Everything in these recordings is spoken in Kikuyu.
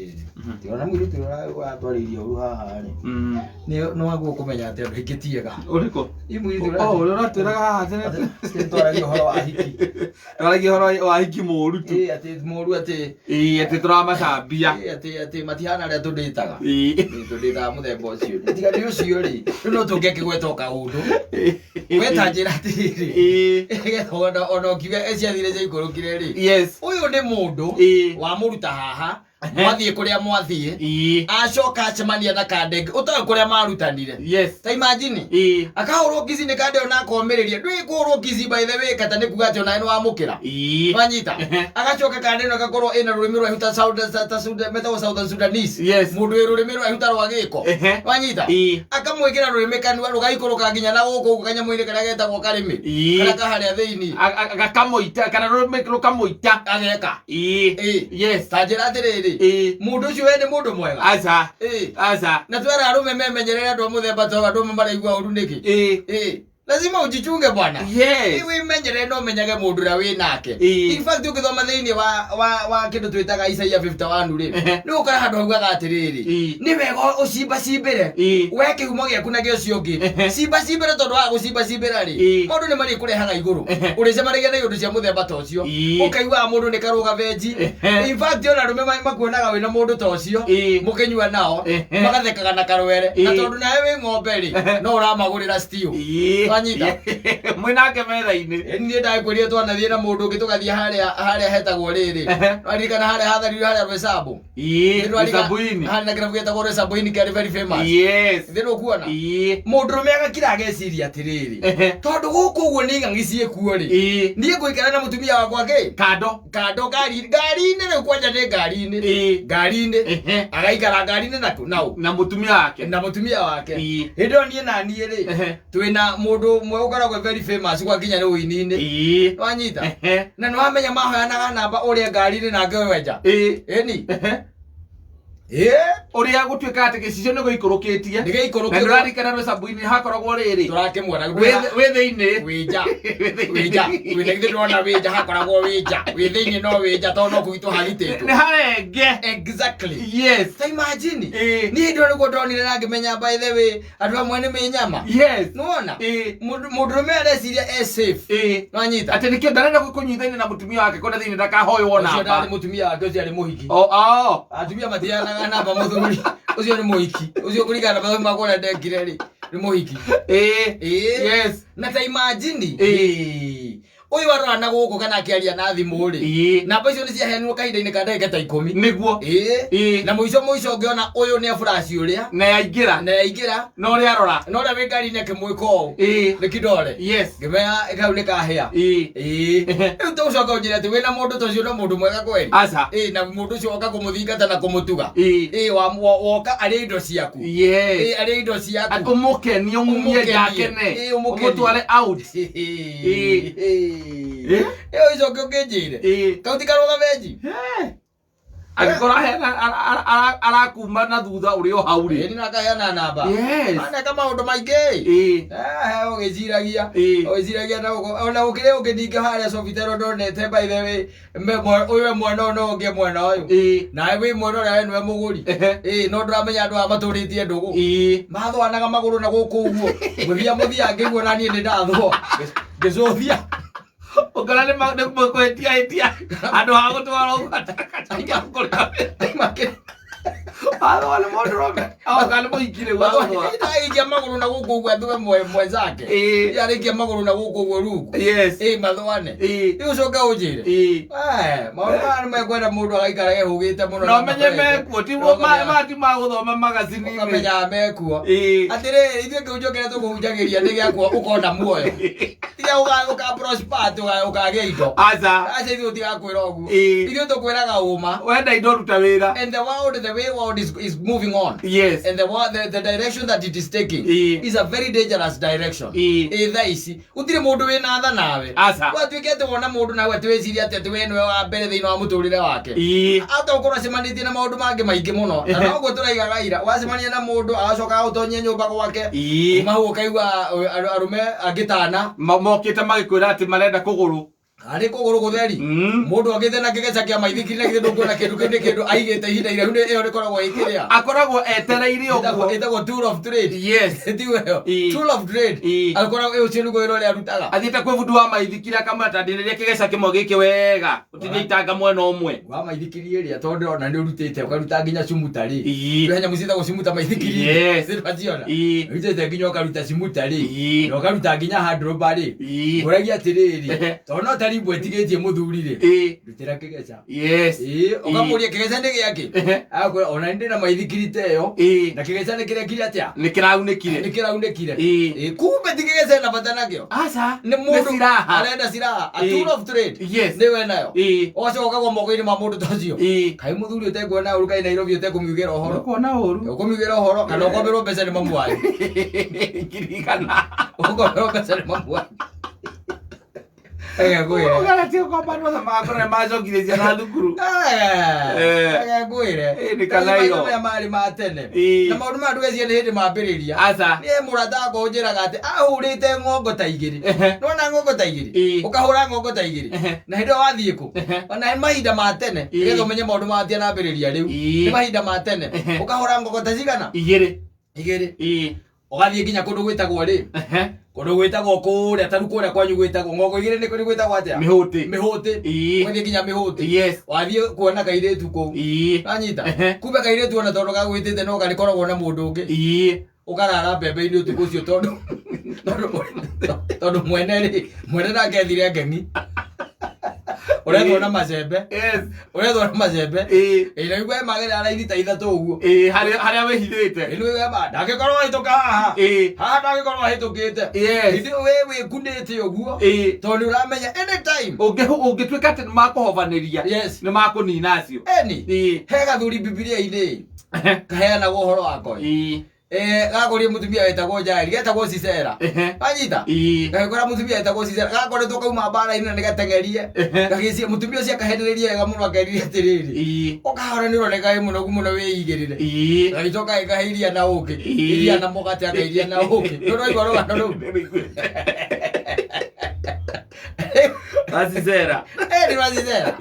atĩrĩrĩ, tiga mũirĩtu ũrĩa ũratwarĩirie ũru haha rĩ, nĩ waguo kũmenya atĩ andũ aingĩ ti ega. Ũrĩkũ? Ĩ mũirĩtu ũrĩa Oh, ũrĩa ũratwĩraga haha tene. atĩ twaragia ũhoro wa hiki. Twaragia ũhoro wa hiki mũũru tu. Ĩ atĩ mũru atĩ Ĩĩ, atĩ tũramacambia. ĩ atĩ atĩ matihana arĩa tũndĩtaga. Ĩĩ. Ĩ tũndĩtaga mũthemba ũcio. Tiga nĩ ũcio rĩ, rĩu no tũngĩakĩgweta o kaũndũ. We ta njĩra atĩrĩrĩ. Ĩĩ. Nĩgetha ona ũkiuga ciathire ciaikũrũkire rĩ. Yes. Ũyũ nĩ mũndũ Ĩĩ. wamũruta haha mwathiĩ kũrĩa mwathiĩ Ĩĩ. acoka acemania na kande ũtoĩ kũrĩa marutanire. Yes. Ta imagine Ĩĩ. akahũrwo ngici nĩ kande ona akomĩrĩria ndwĩ kũhũrwo ngici by the way kata nĩ kuga atĩ onawe nĩ wamũkĩra. Ĩĩ. Wanyita agacoka kande ĩno ĩgakorwo ĩna rũrĩmĩ rũraihu ta metagwo Southern Sudanese. Yes. Mũndũ wĩ rũrĩmĩ rũraihu ta rwa gĩko. Wanyita Ĩĩ. akamwĩkĩra rũrĩmĩ kanua rũgaikũrũka nginya na gũkũ ũguo kanyamũ-inĩ karĩa getagwo karĩmĩ Ĩĩ. karĩa kaharĩa thĩinĩ. Gakamũita kana rũrĩmĩ rũkamũita. Ageka. Ĩĩ. Ĩĩ. Yes. Ta njĩra atĩrĩrĩ, Ĩĩ. mũndũ ũcio we nĩ mũndũ mwega? Aca. Ĩĩ. Aca. Na twera arũme memenyerere andũ a mũthemba ta ũyũ, andũ amwe maraigua ũru nĩkĩ? Ĩĩ. Ĩĩ. Lazima ujichunge bwana. Yes. Ĩ, wĩmenyerere na ũmenyage mũndũ ũrĩa wĩ nake. Ĩĩ. In fact ũngĩthoma thĩinĩ wa kĩndũ twĩtaga Isaia 51 rĩ, nĩ ũgũkora handũ haugaga atĩrĩrĩ, Ĩĩ. nĩ wega ũcimbacimbĩre Ĩĩ. we kĩhumo gĩaku na gĩa ũcio ũngĩ. Cimbacimbĩre tondũ waga gũcimbacimbĩra rĩ, Ĩĩ. maũndũ nĩ marĩkũrehaga igũrũ. Ũrĩcemanagia na iũndũ cia mũthemba ta ũcio. Ĩĩ. Ũkaiguaga mũndũ nĩ karũga benji. In fact ona arũme makuonaga wĩna mũndũ ta ũcio Ĩĩ. mũkĩnyua nao magathekaga na karwere na tondũ nawe wĩ ng'ombe rĩ, no ũramagũrĩra stew. Ĩĩ. Wanyita? Mwĩ nake metha-inĩ. Ĩ, niĩ ndakwĩrire twanathiĩ na mũndũ ũngĩ tũgathiĩ harĩa hetagwo rĩrĩ. Waririkana harĩa hatharirwo harĩa Rwĩcambũ? Ĩĩ. Nĩ ndwarika- Rwĩcambũ-inĩ. Harĩ na kĩrabu gĩtagwo Rwĩcambũ-inĩ kĩarĩ very famous. Yes. Thĩ nĩũkuona? Ĩĩ. Mũndũrũme agakira ageciria atĩrĩrĩ, tondũ gũkũ ũguo nĩ ing'ang'i ciĩkuo rĩ, Ĩĩ. niĩ ngũikara na mũtumia wakwa kĩ? Kando. Kando ngari-inĩ rĩu kwanja nĩ ngari-inĩ. Ĩĩ. Ngari-inĩ. Agaikara ngari-inĩ na kũ? Na ũ? Na mũtumia wake. Na mũtumia wake. Ĩĩ. Hĩndĩ ĩyo niĩ na niĩ rĩ, twĩna mũndũ ũmwe ũkoragwo very famous gwa nginya rĩu ũini-inĩ. Ĩĩ. Wanyita? Na nĩ wamenya mahoyanaga namba ũrĩa ngari-inĩ nake ũyũ enja. Ĩĩ. Ĩni? Ĩĩ. Ũrĩa gũtuĩka atĩ gĩcicio nĩ gũikũrũkĩtie. Nĩ gĩikũrũkĩtie. Na ndũraririkana rwĩcambũ-inĩ hakoragwo rĩrĩ. Tũrakĩmuona. Wĩ thĩinĩ. Wĩnja. Wĩ thĩinĩ. Wĩnja. Wĩnja githĩ ndũrona wĩnja hakoragwo wĩnja. Wĩ thĩinĩ no wĩnja tondũ no kũgitwo hagitĩtwo. Nĩ harenge. Exactly. Yes. Ta imagine. Ĩĩ. Niĩ hĩndĩ ĩyo nĩguo ndonire na ngĩmenya by the way andũ amwe nĩ mĩnyama. Yes. Nĩwona? Ĩĩ. Mũndũrũme areciria e safe. Ĩĩ. Nĩwanyita? Atĩ nĩkĩo ndarenda kũnyithaine na mũtumia wake kwenda thĩinĩ ndakahoywo Ũcio ndarĩ namba. mũtumia wake, ũcio arĩ mũhiki. Oh, oh. Atumia matiheanaga namba mũthuri. Ũcio nĩ mũhiki. Ũcio kũringana na mathomo makwa ũrĩa ndekire rĩ, nĩ mũhiki. Ĩĩ. Ĩĩ. Yes. Na ta imagine. Ĩĩ. Ĩĩ. Ũyũ arora na gũkũ kana akĩaria na thimũ rĩ. Ĩĩ. Namba icio nĩ ciaheanirwo kahinda-inĩ ka ndagĩka ta 10. Nĩguo. Ĩĩ. Ĩĩ. Na mũico mũico ũngĩona ũyũ nĩ aburaci ũrĩa. Na yaingĩra. Na yaingĩra. Na ũrĩa arora. Na ũrĩa wĩ ngari-inĩ akĩmwĩka ũũ. Ĩĩ. Nĩ kidole. Yes. Ngĩmenya kau nĩ kahĩa. Ĩĩ. Ĩĩ. Rĩu tũcoka ũnjĩre atĩ wĩna mũndũ ta ũcio no mũndũ mwega kweli. Aca. Ĩĩ, na mũndũ ũcio woka kũmũthingata na kũmũtuga. Ĩĩ. Ĩĩ, woka arĩa indo ciaku. Yes. Ĩĩ, arĩa indo ciaku. Ũmũkenie, ũmumie Ũmũkenie. nja akene. Ĩĩ, ũmũkenie. Ũmũtware out. Ĩĩ. Ĩĩ. Ĩyo icoke ũkĩnjĩre. Ĩĩ. Kau ti karũga benji. Angĩkorwo arakuma na thutha ũrĩ o hau rĩ. Ĩĩ, nakaheana namba. Yes. Aneka maũndũ maingĩ. Ĩĩ. Eh, ũgĩciragia. Ĩĩ. Ũgĩciragia na ũguo. Ona gũkĩrĩ ũngĩ ningĩ harĩa Sofitel ndonete by the way. Ũyũ e mwena ũyũ na ũngĩ e mwena ũyũ. Ĩĩ. Nawe wĩ mwena ũrĩa we nĩwe mũgũri. Ĩĩ, no ndũramenya andũ aya matũrĩtie ndũgũ. Ĩĩ. Mathwanaga magũrũ na gũkũ ũguo. Mũthia mũthia ngĩigua na niĩ nĩ ndathwo. Ngĩcũthia. Ũkora nĩ kũhĩtia hĩtia. Handũ ha gũtwara ũguo Athwo nĩ mũndũrũme. Oka nĩ mũhiki rĩu athwo. Arĩkia magũrũ na gũkũ ũguo athuwe mwenzake. Ĩĩ. Arĩkia magũrũ na gũkũ ũguo rungu. Yes. Ĩĩ, mathwane. Ĩĩ. Rĩu ũcoke ũnjĩre. Ĩĩ. Eh, maũndũ maya nĩ mekwenda mũndũ agaikara ehũgĩte mũno. No menye mekuo ti ti ma gũthoma magazini-inĩ. Ũkamenya mekuo. Ĩĩ. Atĩrĩrĩ, ithuĩ kĩhunjio kĩrĩa tũkũhunjagĩria nĩ gĩakwa ũkona muoyo. Tiga ũka prosper atĩ ũkagĩa indo. Aca. Aca ithuĩ tũtigakwĩra ũguo. Ĩĩ. Ithuĩ tũkwĩraga ũma. Wenda indo ruta wĩra. And the world, the way world is moving on. Yes. And the direction that it is taking Ĩĩ. is a very dangerous direction. Ĩĩ. Ĩĩ thaa ici. Gũtirĩ mũndũ wĩna tha nawe. Aca. Gwatuĩke atĩ wona mũndũ nawe atĩ wĩcirie atĩ atĩ we nĩwe wa mbere thĩinĩ wa mũtũrĩre wake. Ĩĩ. Ata ũkorwo acemanĩtie na maũndũ mangĩ maingĩ mũno. Na noguo tũraigaga ira. Wacemania na mũndũ agacoka agũtonyia nyũmba gwake. Ĩĩ. Kuma hau ũkaigua arũme angĩ tana. Mokĩte magĩkwĩra atĩ marenda kũgũrũ. Arĩ kũgũrũ gũtheri. Mũndũ agĩte na kĩgeca kĩa maithikiri na githĩ ndũkuona kĩndũ kĩu nĩ kĩndũ aigĩte ihinda iraihu nĩ ĩyo rĩkoragwo ĩkĩrĩa. Akoragwo etereire Ĩtagwo ũguo. ĩtagwo tool of trade. Yes. Tiwe ĩyo. Ĩĩ. Tool of trade. Ĩĩ. Akoragwo ũcio nĩguo wĩra ũrĩa arutaga. Athiĩte kwĩ bundi wa maithikiri akamwĩra ta ndinĩria kĩgeca kĩmwe gĩkĩ wega ũtinie itanga mwena ũmwe. Wa maithikiri ĩrĩa tondũ ndĩrona nĩ ũrutĩte ũkaruta nginya cumuta rĩ. Ĩĩ. Kwĩ nyamũ ciĩtagwo cimuta maithikiri. Yes. Waciona? Ĩĩ. Ũrutĩte nginya ũkaruta cimuta rĩ. Ĩĩ. Na ũkaruta nginya handũrũmba rĩ. Ĩĩ. Ũragia atĩrĩrĩ, Ehe. tondũ no tarimbo ĩtigĩtie mũthuri rĩ. Ĩĩ. Rutĩra kĩgeca. Yes. Ĩĩ, ũkamũria kĩgeca nĩ gĩakĩ? Ehe. Agakwĩra ona nĩ ndĩna maithikiri ta ĩyo. Ĩĩ. Na kĩgeca nĩ kĩrekire atĩa? Nĩ kĩraunĩkire. Nĩ kĩraunĩkire. Ĩĩ. Ĩĩ, kumbe ti kĩgeca ena bata nakĩo. Aca. Nĩ mũndũ silaha. arenda silaha. A Ĩĩ. tool of trade. Yes. Nĩwe nayo. Ĩĩ. Ũgacoka ũkagwa moko-inĩ ma mũndũ ta ũcio. Ĩĩ. Kaĩ mũthuri ũtekuona ũru kaĩ Nairobi ũtekũmiugĩra ũhoro. Ũkuona ũru. Ũkũmiugĩra ũhoro kana ũkomberwo mbeca nĩ mamu wanyu. Ngirigana. Ũkomberwo mbeca nĩ mamu wanyu. Ege ngwĩre. Ũgaratie ũkomba andũ othe magakorwo nĩ macokire ciana thukuru. Eh. Ege ngwĩre. Ĩ, nĩ kanairo. Maya marĩ ma tene. Ĩ. Na maũndũ maya ndũgeciria nĩ hĩndĩ mambĩrĩria. Aca. Niĩ mũrata wakwa ũnjĩraga atĩ ahũrĩte ng'ongo ta igĩrĩ. Ehe. Nĩwona ng'ongo ta igĩrĩ? Ĩ. Ũkahũra ng'ongo ta igĩrĩ. Ehe. Na hĩndĩ ĩyo wathiĩ kũ? Ehe. Ona nĩ mahinda ma tene. Ĩ. Nĩgetha ũmenye maũndũ maya matianambĩrĩria rĩu. Ĩ. Nĩ mahinda ma tene. Ehe. Ũkahũra ng'ongo ta cigana? Igĩrĩ. Igĩrĩ. Ĩĩ. Ũgathiĩ nginya kũndũ gwĩtagwo rĩ? Ehe. Kũndũ gwĩtagwo kũrĩa taru kũrĩa kwanyu gwĩtagwo ng'ongo igĩrĩ nĩ kũrĩ gwĩtagwo atĩa? Mĩhũtĩ. Mĩhũtĩ. Ĩĩ. Ũgathiĩ nginya mĩhũtĩ. Yes. Wathiĩ kuona kairĩtu kũu. Ĩĩ. Wanyita? Ehe. Kumbe kairĩtu ona tondũ gagwĩtĩte no karĩkoragwo na mũndũ ũngĩ. Ĩĩ. Ũkarara mbembe-inĩ ũtukũ ũcio tondũ tondũ tondũ mwene rĩ mwene nake ethire ngeng'i. Ũrethwo na macembe. Yes. Ũrethwo na macembe. Ĩĩ. Ĩ na igwe magerera raini ta ithatũ ũguo. Ĩĩ harĩa harĩa wĩhithĩte. Ĩ nĩ wema ndangĩkorwo ahĩtũka haha. Ĩĩ. Haha ndangĩkorwo ahĩtũkĩte. Yes. Hĩndĩ ĩyo we wĩkunĩte ũguo. Ĩĩ. Tondũ nĩ ũramenya anytime. Ũngĩtuĩka atĩ nĩ makũhobanĩria. Yes. Nĩ makũnina acio. Eni. Ĩĩ. He gathuri Bibilia-inĩ kaheanagwo ũhoro wako. Ĩĩ. Eh, gakũrie mũtumia wetagwo Jaeli, getagwo Sisera. Ehe. Wanyita? Ĩĩ. Gagĩkora mũtumia wetagwo Sisera, gakoretwo kauma mbara-inĩ na nĩgateng'erie. Ehe. Gagĩcia mũtumia ũcio akahendereria wega mũno akerire atĩrĩrĩ. Ĩĩ. Ũkahora nĩ ũroneka wĩ mũnogu mũno wĩigĩrĩre. Ĩĩ. Gagĩcoka gagĩkahe iria na ũkĩ. Ĩĩ. Iria na mũgate akairia na ũkĩ. Nĩ ũraigua rũgano rũu? Asisera. Eh, nĩ rwa Sisera.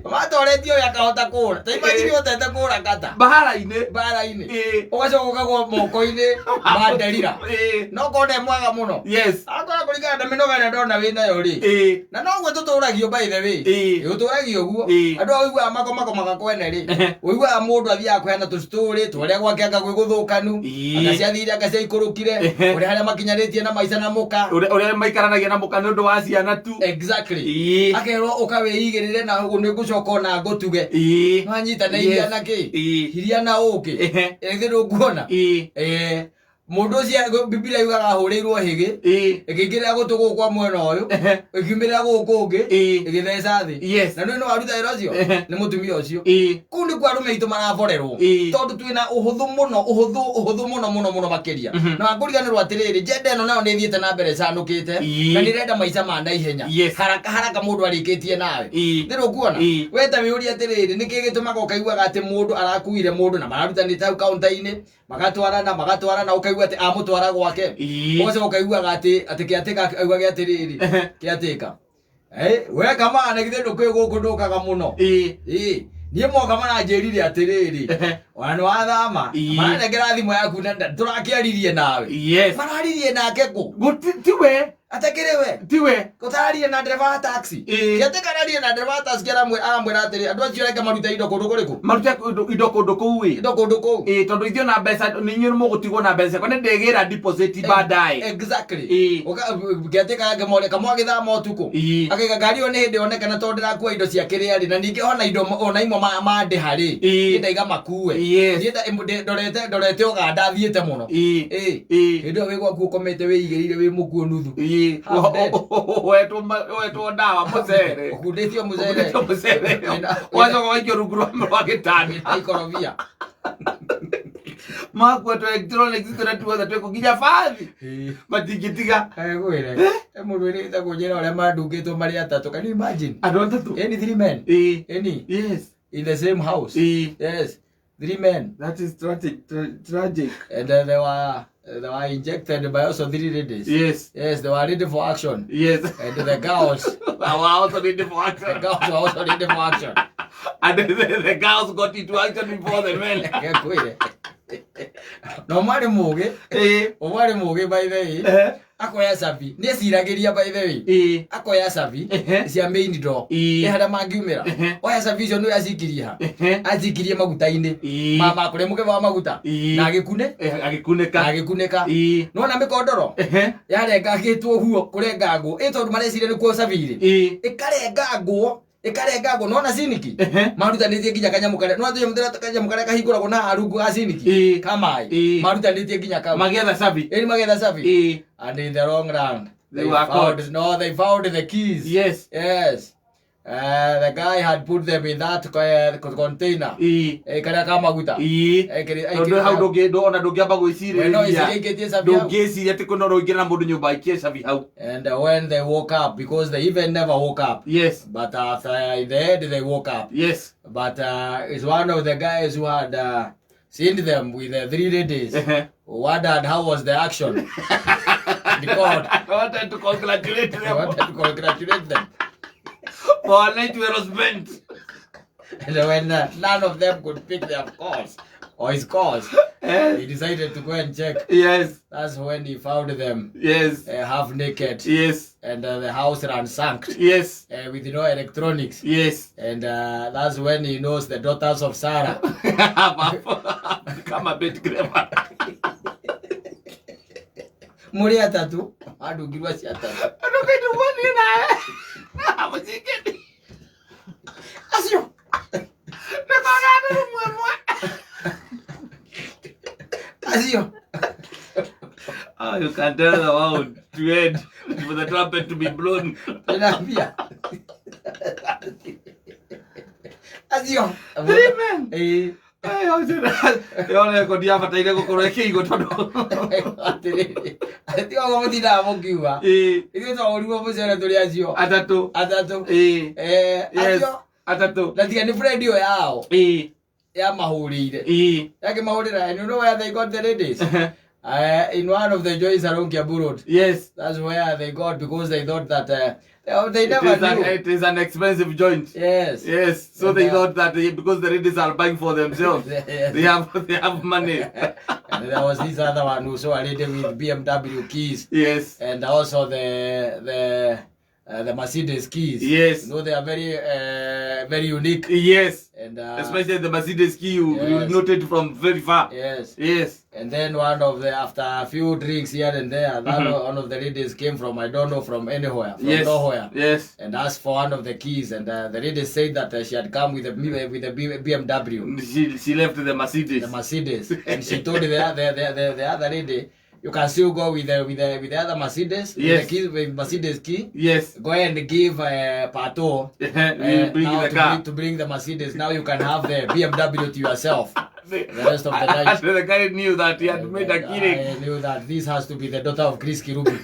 Matoretio ũyũ akahota kũũra. Ta imagine ũhotete kũũra kata. Mbara-inĩ. Mbara-inĩ. Ĩĩ. Ũgacoka ũkagwa moko-inĩ ma Delila. Ĩĩ. No korwo ndĩ mwega mũno. Yes. Akorwo kũringana na mĩnoga ĩrĩa ndona wĩ nayo rĩ. Ĩĩ. Na noguo tũtũragio by the way. Ĩĩ. Ũtũragio ũguo. Ĩĩ. Andũ a ũiguaga makomakomaga kwene rĩ. Ehe. Ũiguaga mũndũ athiaga kũheana tũcitũrĩ tũrĩa gwake anga gwĩ gũthũkanu. Ĩĩ. Anga ciathire anga ciaikũrũkire. Ehe. Ũrĩa harĩa makinyanĩtie na maica na mũka. Ũrĩa ũrĩa maikaranagia na mũka nĩ ũndũ wa ciana tu. Exactly. Ĩĩ. Akerwo ũkawĩigĩrĩre na nĩ ngũcoka ona ngũtuge. Ĩĩ. Nwanyita na iria Yes. na kĩ? Ĩĩ. Iria na ũkĩ. Ehe. Ĩthĩ ndũkuona. Ĩĩ. Eh, mũndũ ũcio Bibilia yugaga ahũrĩirwo hĩgĩ. Ĩĩ. Ĩkĩingĩrĩra gũtũ gũkũ kwa mwena ũyũ. Ehe. Ĩkiumĩrĩra gũkũ ũngĩ. Ĩĩ. Ĩgĩtheca thĩ. Yes. Na nĩ nĩ waruta wĩra ũcio? Ehe. Nĩ mũtumia ũcio. Ĩĩ. Kũu nĩkuo arũme aitũ maraborerwo. Ĩĩ. Tondũ twĩna ũhũthũ mũno, ũhũthũ, ũhũthũ mũno mũno mũno makĩria. Na wakũriganĩrwo atĩrĩrĩ, njenda ĩno nayo nĩ ĩthiĩte na mbere ĩcanũkĩte. Ĩĩ. Na nĩ ĩrenda maica ma naihenya. Yes. Haraka haraka mũndũ arĩkĩtie nawe. Ĩĩ. Nĩ ũkuona? Ĩĩ. We ta wĩũrie atĩrĩrĩ, nĩkĩ gĩtũmaga ũkaiguaga atĩ mũndũ arakuire mũndũ na mararutanĩte hau kaunta-inĩ, magatwarana, magatwarana ũkaigua atĩ amũtwara gwake. Ĩĩ. Ũgacoka ũkaiguaga atĩ atĩ kĩatĩka auga gĩa atĩrĩrĩ, Ehe. kĩatĩka. Eh, we kama na githĩ ndũkũĩ gũkũ ndũkaga mũno. Ĩĩ. Ĩĩ. Niĩ moka maranjĩrire atĩrĩrĩ, Ehe. ona nĩ wathama, Ĩĩ. maranengera thimũ yaku na tũrakĩaririe nawe. Yes. Mararirie nake kũ? Gũti tiwe. Atakĩrĩ we? Tiwe. Gũtararirie na ndereba wa taxi. Ĩĩ. Kĩatĩka araririe na ndereba wa taxi aramwĩra atĩrĩ, andũ acio reke marute indo kũndũ kũrĩkũ? Marute indo kũndũ kũu ĩ. Indo kũndũ kũu. Ĩĩ tondũ ithuĩ na mbeca nĩ inyuĩ mũgũtigwo na mbeca ciakwa nĩ ndĩgĩra deposit baadaye. Exactly. Ĩĩ. Kĩatĩka akĩmoria kamwe agĩthama ũtukũ. Ĩĩ. Akaiga ngari ĩyo nĩ hĩndĩ yonekana tondũ ndĩrakua indo cia kĩrĩa rĩ na ningĩ ona indo ona imwe mandĩha rĩ. Ĩĩ. Niĩ ndaiga makue. Yes. Niĩ ndorete Ũganda thiĩte mũno. Ĩĩ. Ĩĩ. Ĩĩ. Hĩndĩ ĩyo wĩ gwaku ũkomete wĩigĩrĩire wĩ mũkuo nuthu. Ĩĩ. Half dead. Wetwo ndawa mũcere. Ũkundĩtio mũcere. Ũkundĩtio mũcere. Wĩna- Ũgacoka ũgaikio rungu rwa gĩtanda. wĩna ikorobia. Makua tũ electronics tũrĩa tuothe twĩkũ nginya bathi matingĩtiga. Ngwĩre. He mũndũ wĩrĩgĩte kũnjĩra ũrĩa mandungĩtwo marĩ atatũ. Can you imagine? Andũ atatũ. Any three men. Ĩĩ. Any Yes. in the same house. Ĩĩ. Yes. Three men. That is tragic. Tragic. And they were They were injected by also three ladies. Yes. Yes, they were ready for action. Yes. And the girls, I was also ready for the action. girls were also ready for action. And the girls got into action before the men. Ngekwire. No mwarĩ mũgĩ, Eh. ũmwarĩ mũgĩ by the way. Eh. Akoya cabi, nĩeciragĩria by the way. Eh. Akoya cabi Ehe. cia main door. Ĩĩ. Ĩ harĩa mangiumĩra. Ehe. Oya cabi icio nĩ acikirie ha. Ehe. Acikirie maguta-inĩ. Ĩĩ. Ma ma kũrĩa mũkebe wa maguta. Ĩĩ. Na agĩkune, Eh, na agĩkunĩka. agĩkunĩka. Ĩĩ. Nĩwona mĩkondoro? Ehe. Yarengangĩtwo ũguo kũrengangwo. Ĩ tondũ mareciria nĩkuo cabi-rĩ. Ĩĩ. Ĩkarengangwo, ĩkarengangwo. Nĩwona ciniki? Ehe. Marutanĩtie nginya kanyamũ karĩa. Nĩwona tũnyamũ tũrĩa kanyamũ karĩa kahingũragwo na harungu ga ciniki? Ĩĩ. Ka maĩ. Ĩĩ. Marutanĩtie nginya kau. Magĩetha cabi. Ĩni magetha cabi. Ĩĩ. And in the long run, They were found, caught. no, they found the keys. Yes. Yes. The guy had put them in that container. Ĩĩ. Eh, karĩa ka maguta. Ĩĩ. Eh, Tondũ hau ona ndũngĩamba We no gwĩcirĩrĩria. iciria ikĩtie cabi hau. Ndũngĩciria atĩ kwĩna ũrũingĩra na mũndũ nyũmba aikie cabi hau. And when they woke up, because they even never woke up, Yes. but after in the end they woke up. Yes. But it's one of the guys who had seen them with the three ladies. Ehe. Who wondered how was the action. Because I wanted to congratulate they them wanted to congratulate them. for a night well spent. And when none of them could pick their calls or his calls, Yes. he decided to go and check. Yes. That's when he found them Yes. half naked Yes. and the house ransacked Yes. with no electronics. Yes. And that's when he knows the daughters of Sarah. Have become a bit clever. Muri atatu, andungirwo acio atatu. Ndũkaitũmanie nawe. Mũcingĩti. Acio. Ndũkona andũ rũmwe mwe. Acio. Oh, you can tell the world to end for the trumpet to be blown. Ndĩrambia. Acio. Three men. Ĩĩ. Ĩyo rekondi yabataire gũkorwo ĩkĩigwo tondũ Atĩrĩrĩ. Tiga ũguo mũtindaga mũkiuga. Ĩĩ. Ithuĩ twagũrirwo mũcere tũrĩ acio. Atatũ. Atatũ. Ĩĩ. Eh, Yes. acio. Atatũ. Na tiga nĩ friend ĩyo yao Ĩĩ. yamahũrĩire. Ĩĩ. Yakĩmahũrĩra, and you know where they got the ladies? In one of the joints around Kiambu Road. Yes. That's where they got because they thought that they It never is knew. it is an expensive joint. Yes. Yes. So And, they thought that because the ladies are buying for themselves, Yes. they have money. And there was this other one who saw a lady with BMW keys Yes. and also the Mercedes keys. Yes. You know, they are very very unique. Yes. And Especially the Mercedes key, you yes. note it from very far. Yes. Yes. And then one of the after a few drinks here and there, that one of the ladies came from I don't know from anywhere, from Yes. nowhere. Yes. And asked for one of the keys, and the lady said that she had come with a BMW, She left the Mercedes. the Mercedes, and she told the other lady, you can still go with the other Mercedes, Yes. with the keys, with Mercedes key. Yes. Go and give Pato We'll bring now the car. to bring the Mercedes. Now you can have the BMW to yourself. The rest of the night. The guy knew that he had made a killing. I knew that this has to be the daughter of Chris Kirubi.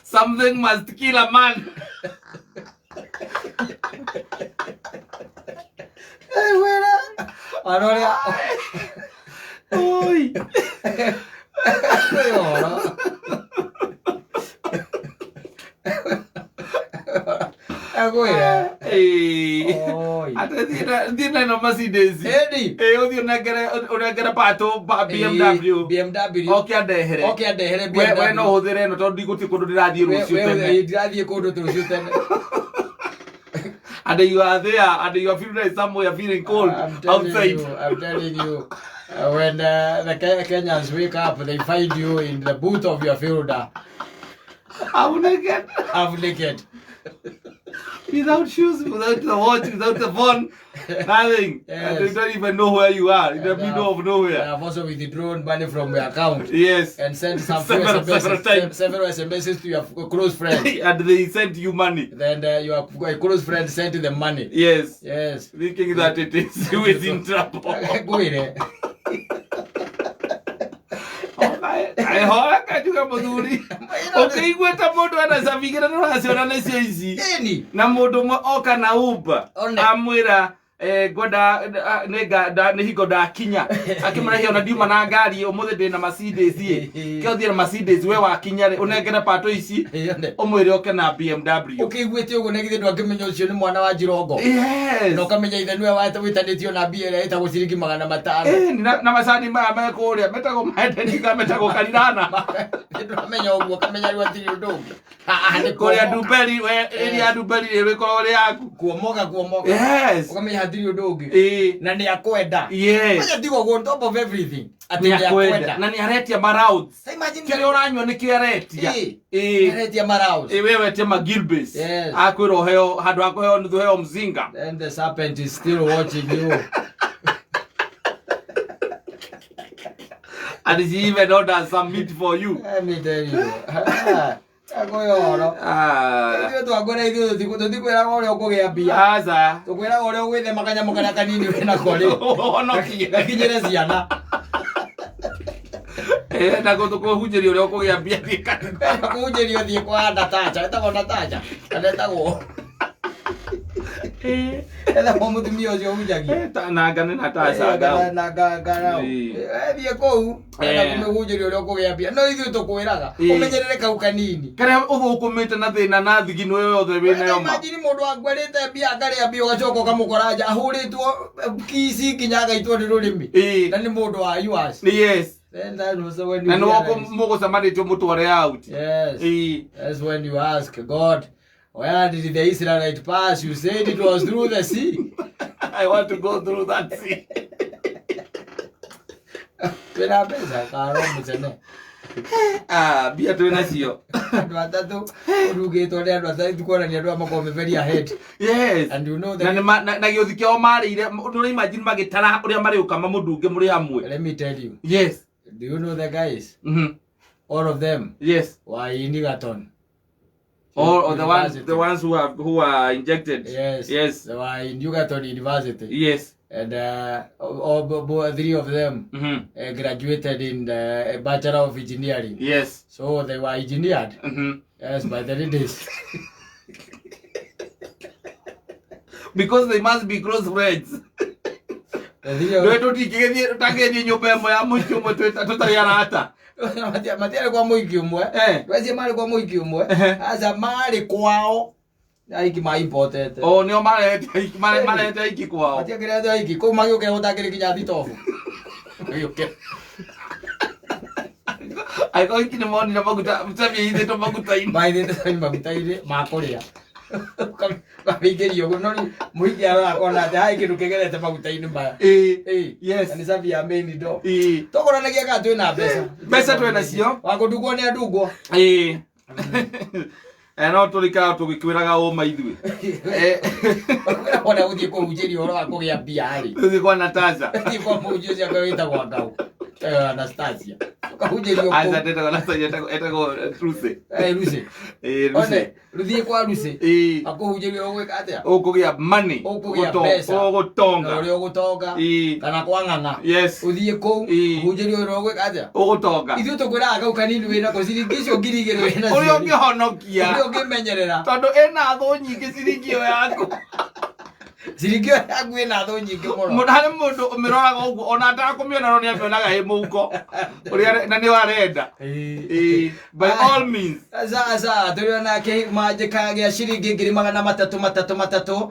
Something must kill a man. Oi. Hey. Oi. Ate thiĩ na ĩno Mercedes. Ĩni. Ĩ ũthiĩ ũnengere Pato BMW. BMW. Oke andehere. Oke andehere We BMW. no ũhũthĩre ĩno tondũ ndigũthiĩ kũndũ ndĩrathiĩ rũciũ tene. Ndirathiĩ kũndũ rũciũ tene. And you are there and you are feeling like somewhere feeling cold I'm telling outside. you, I'm telling you, when the Kenyans wake up, they find you in the boot of your fielder, I'm naked. half naked. Without shoes, without the watch, without the phone, nothing. Yes. And they don't even know where you are, in the And, middle of nowhere. I have also withdrawn money from your account. Yes. And sent some few Several- SMSs, several times. several SMSs to your close friend. And they sent you money. Then your close friend sent them money. Yes. Yes. Thinking that it is you is in trouble. Ngwire. Aihoa kajuga muthuri. Ũkĩigua ta mũndũ ena cabi igĩrĩ nĩũraciona nĩcio ici. Ĩni. Na mũndũ ũmwe oka na Uber One. amwĩra Ngwenda nĩ hingo ndakinya akĩmũrehe ona ndiuma na ngari ũmũthĩ ndĩ na Mercedes ĩ kĩo thiĩ na Mercedes we wakinya rĩ ũnengere pato ici ũmwĩre oke na BMW. Ũkĩiguĩte ũguo na githĩ ndwakĩmenya ũcio nĩ mwana wa Njirongo? Yes. Na ũkamenya ithe nĩwe wĩtanĩtio na mbia ĩrĩa ĩtagwo ciringi 500. Na macani maya me kũrĩa metagwo maendenika metagwo karirana. Ndũramenya ũguo ũkamenya rĩu hatirĩ ũndũ ũngĩ. Ah, nĩ Kũrĩa kuomoka. Ndumberi we ĩrĩa Ndumberi ĩrĩkorwo ĩrĩ yaku. Kuomoka kuomoka. Yes. Ũkamenya hatirĩ ũndũ ũngĩ. Na nĩ akwenda. Yes. Menya tiga ũguo on top of everything. Atĩ Nĩ nĩ akwenda akwenda. na nĩ aretia marounds. Sa imagine Kĩrĩa ũranyua nĩkĩo aretia. Aretia marounds. We wetie magilbes. Yes. Akwĩra ũheo handũ ha kũheo nuthu heo mzinga. Then the serpent is still watching you. And she even orders some meat for you. Let me tell you. Akoyo ũhoro. Ah. Ithuĩ twakwĩra ithuĩ tũtikwĩraga ũrĩa ũkũgĩa mbia. Aca. Tũkwĩraga ũrĩa ũgwĩthema kanyamũ karĩa kanini wĩnako rĩ. Ũhonokie. Gakinyĩre ciana. Na gũtũkũhunjĩria ũrĩa ũkũgĩa mbia thiĩ kanitha. Kũhunjĩrio thiĩ kwa Natacha. Ĩtagwo Natacha. Kana ĩtagwo ĩtagwo mũtumia ũcio ũhunjagia. Nanga nĩ Natasha Ngau. Na ngarau. Thiĩ kũu. Enda kũmĩhunjĩria ũrĩa ũkũgĩa mbia. No ithuĩ tũkwĩraga. Ũmenyerere kau kanini. Karĩa ũthũkũmĩte na thĩna na thigino ĩyo yothe wĩnayo ma. Imagine mũndũ akwerĩte mbia akarĩa mbia ũgacoka ũkamũkora nja ahũrĩtwo kici nginya agaitwo nĩ rũrĩmĩ. Na nĩ mũndũ wa yours. Yes. Then that was when you Na nĩ realize. mũgũcemanĩtio mũtware out. Yes. That's when you ask God, where did the Israelite pass? You said it was through the sea. I want to go through that sea. Twĩna mbeca karo mũcene. Ah, mbia twĩ nacio. Andũ atatũ ũrugĩtwo nĩ andũ atatũ kuonania andũ aya makoragwo me very ahead. Yes. And you know Na that. na gĩũthi kĩao marĩire nĩ imagine magĩtara ũrĩa marĩũka mamũndunge mũrĩ hamwe. Let me tell you. Yes. Do you know the guys? All of them Yes. were in Egerton. All or the ones University. the ones who have who are injected. Yes. Yes. They were in Egerton University. Yes. And all three of them graduated in the Bachelor of Engineering. Yes. So they were engineered. Yes, by the ladies. Because they must be close friends. The three of Ndwe tũtingĩgĩthiĩ tũtangĩthiĩ nyũmba ĩmwe ya mũciĩ ũmwe tũtarĩ arata. Matiarĩ kwa mũiki ũmwe. Rwecie marĩ kwa mũiki ũmwe. Aca marĩ kwao. Aiki ma importete. O nĩo marehete aiki marehete aiki kwao. Matiakĩrehete aiki. Kũu magĩũkĩra gũtakĩrĩ nginya thitobu. Magĩũkĩra. Angĩkorwo aiki nĩ monire maguta mcabia ithĩtwo maguta-inĩ. Maithĩte maguta-inĩ ma kũrĩa. Ũkamĩingĩria ũguo no rĩu mũiki arora akona atĩ haĩ kĩndũ kĩgerete maguta-inĩ maya. Yes. Na nĩ cabi ya main door. Tũkũranagia kana twĩna mbeca. Mbeca twĩ nacio. Wa kũndungwo nĩ andungwo. No tũrĩikaraga tũgĩkwĩraga ũma ithuĩ. Kwĩra wona gũthiĩ kũhunjĩria ũhoro wa kũgĩa mbia rĩ. Tũthiĩ kwa Natasha. Thiĩ kwa mũhunjia ũcio akwa wĩtagwo Ngau. Anastasia. Ũkahunjĩrio Aca kũu. ndetagwo Anastasia etagwo Lucy. Lucy. Lucy. One, rũthiĩ kwa Lucy. Akũhunjĩria ũgwĩka atĩa? Ũkũgĩa money. Ũkũgĩa mbeca. Na Ũgũtonga. ũrĩa ũgũtonga. Kana kwa ng'ang'a. Yes. Ũthiĩ kũu. Ũhunjĩrio ũrĩa ũgwĩka atĩa? Ũgũtonga. Ithuĩ tũkwĩraga kau kanini wĩnako ciringi icio 2,000 wĩnacio. Ũrĩa ũngĩhonokia. Ũrĩa ũngĩmenyerera. Tondũ ĩna thũ nyingĩ ciringi ĩyo yaku. Ciringi ĩyo yaku ĩna thũ nyingĩ mũno. Harĩ mũndũ ũmĩroraga ũguo ona atakũmĩona no nĩamĩonaga ĩ mũhuko. Ũrĩa na nĩyo arenda. By all means. Sasa tũrĩ ona kĩmanjĩka gĩa ciringi 300,000 3 3 3.